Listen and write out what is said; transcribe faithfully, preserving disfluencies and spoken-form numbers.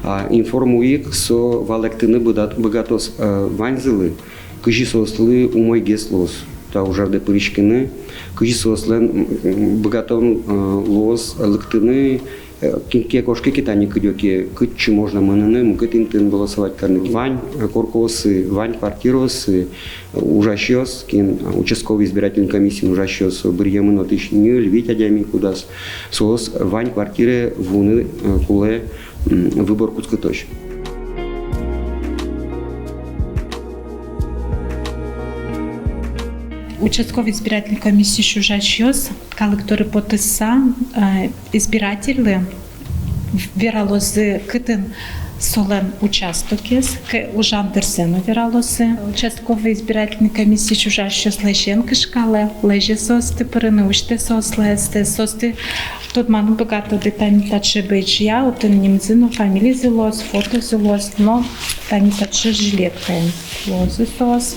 А информуик со валэктыны быгат-, быгатоз, э, ваньзылы, кызьы соослы умойгес луоз та ужрадэ пыриськыны, кызьы соослэн, м, быгатон, э, луоз лыктыны, э, кин ке кошке ке тани кыдёке, кытчы можно мыныны, мукет интыын голосовать карыны. Вань, э, коркаосы, вань квартираосы, э, ужасьёс, кин, э, участковый избирательный комиссиын ужасьёс, быръемын отысь ньыль-вить адями кудаз, соос вань квартирае вуыны, э, кулэ, м, выбор кутскытозь. Участковый избирательный комиссиысь ужасьёс калык доры потыса, э, избирательлы вералозы, кытын солэн участокез, к-, ужан дырзэ но вералозы. Участковый избирательный комиссиысь ужасьёс лэзен кышкалэ, лэзе соосты пырыны, усьтэ соослы ӧстэс, соосты тодманы быгатоды тани таӵе бейджъя, отын нимзы но, фамилизы луоз, фотозы луоз, но тани таӵе жилеткаен луозы соос.